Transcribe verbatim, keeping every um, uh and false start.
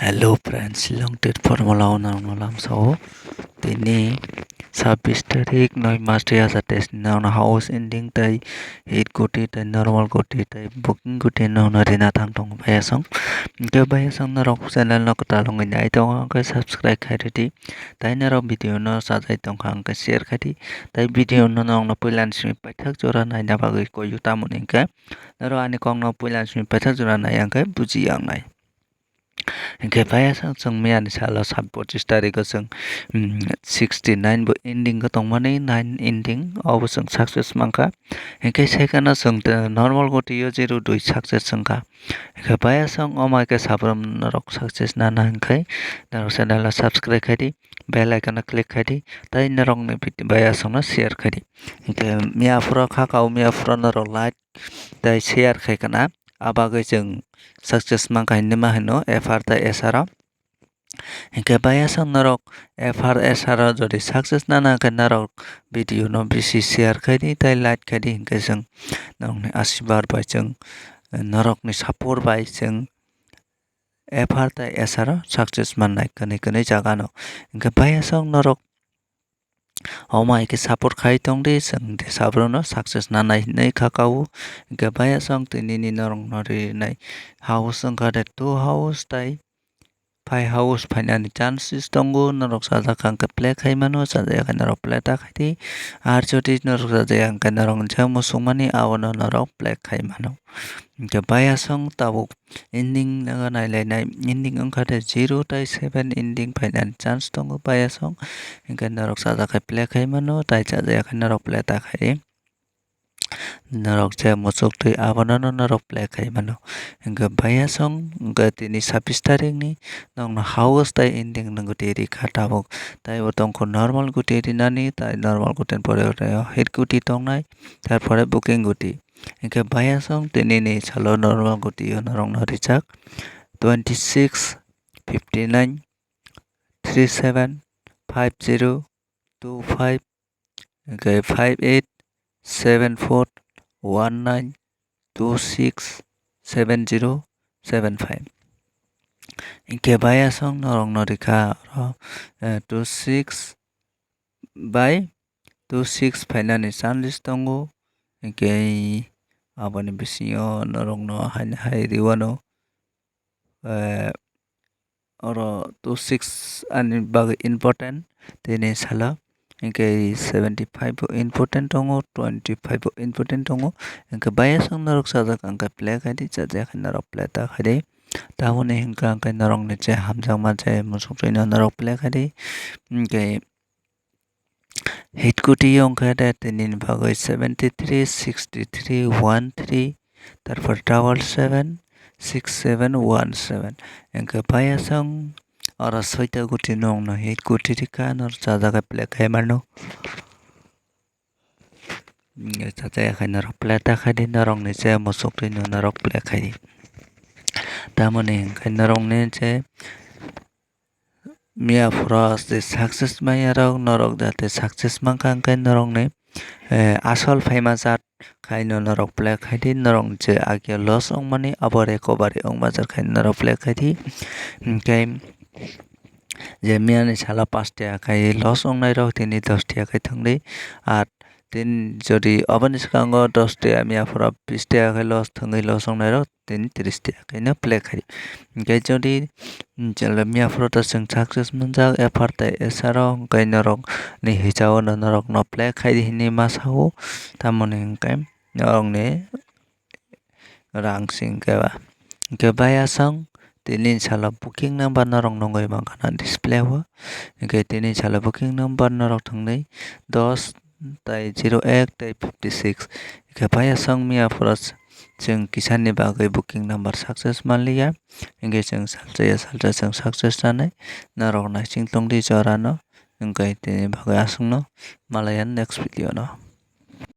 Hello friends, Shillong Trade Formula o norokno lamsao. Tini sabbish tarik noi mas dui hazar teis ni norokno house ending tei hit guti tei normal guti tei booking guti norokno rina thang tongo bayasong. Hwnkhe bayasong norok channel no kwtal wngwi nai tongo hwnkhe subscribe khai rwdi. Tei norok video no sajai tongkha hwnkhe share khai di. Tei video no norokno puila ni simi paithak jora naina bagwi koiyo tamoni hwnkhe norok ani kokno puila ni simi paithak jora nai hwnkhe buji ya wngnai. Hwnkhe bayasong chwng miyani salo sat pochistariko chwng, mm, sixty nine bo ending o tongmani, nine ending obo chwng success mankha. Hwnkhe second o chwng normal gotio zero dui success wngkha. Hwnkhe bayasong omo hai khe sabrum norok success nana hwnkhe norok channel o subscribe khai di, bell icon o click khai di, tei norokni video bayasongno share khai di. Hwnkhe miyaphoro khakao miyaphoro norok like tei share khai khna, a bagwi chwng success mankha hinwi ma hino F R tei S R o. Hwnkhe bayasong norok F R S R o jodi success nana hwnkhe norok video no bisi share khai di tei like khai di hwnkhe chwng norokni asirbad bai chwng norokni support bai chwng F R tei S R o success mannai kwnwi kwnwi jaga no. Hwnkhe bayasong norok omo hai khe support khai tong di, chwng de sabrono success nanai hinwi kha kao. Hwnkhe bayasong tini ni norokno rinai house wngkha de two house tei five house phainani chances tongo, norok chajak kha hwnkhe play khai mano, chajaya khe norok play ta khai di. Ar jodi norok chajaya hwnkhe norok je muchungmani abono norok play khai mano. Hwnkhe bayasong tabuk ending no nailainai, ending wngkha de zero tei seven ending phainani chance tongo bayasong. Hwnkhe norok chajak khe play khai mano, tai chajaya khe norok play ta khai di. Norok je muchuk twi abono no norok play khai mano. Hwnkhe bayasong hwnkhe tini sabbish tarik ni norokno house tei ending no guti rikha tabuk. Tai bo tongkho normal guti rinani, tai normal guti ni pore hit guti tongnai, tarpore booking guti. Hwnkhe bayasong tini ni salo normal guti o norokno rijak twenty six, fifty nine, three seven, five zero, two five, hwnkhe five eight, seven four, one nine, two six, seven zero, seven five. Hwnkhe bayasong norokno rikha oro, eh, two six bai two six phainani chances tongo. Hwnkhe aboni bisingo norokno haino hai riwano, eh, oro two six ani bagwi important tini salo. Hwnkhe seventy five bo important tongo, twenty five bo important tongo. Hwnkhe bayasong norok chajak hwnkhe play khai di, chajak khe norok play ta khai di. Tamoni hwnkhe ang khe norokni je hamjakma je muchuk twino norok play khai di. Hwnkhe hit guti wngkha de tini ni bagwi seventy three, sixty three, one three, tarpor double seven, six seven, one seven. Hwnkhe bayasong oro soita guti nwng no hit guti rikha, norok chajak khe play khai mano. Chajak khe norok play ta khai di, norokni je muchuk twino norok play khai di. Tamoni hwnkhe norokni je miyaphoro je success manya rok, norok jate success mankha hwnkhe norokni, eh, asol phaima jat khaino norok play khai di, norok je agya loss wngmani abo recovery wngma jat khaino norok play khai di. Hwnkhe je miyani salo pash tiya khai loss wngnai rok tini dos tiya khai thwng di. Ar tin jodi oboni swkango dos tiya miyaphoro bis tiya khai loss thwngwi loss wngnai rok tini tris tiya khaino play khai. Hwnkhe jodi, mm, chwla miyaphoro to chwng success manjak F R tei S R o, hwnkhe norokni hisabo no norokno play khai di hinwi ma sao. Tamoni hwnkhe norokni rang sing khe ba. Hwnkhe bayasong tini salo booking number norok nugwi mankha na display o. Hwnkhe tini salo booking number norok thwngwi dos tei zero ek tei fifty six. Hwnkhe bayasong miyaphoro chwng kisani bagwi booking number success manliya. Hwnkhe chwng salsa ya salsa chwng success sanai. Norok naising tongdi jorano. Hwnkhe tini bagwi aswkno malaya next video no.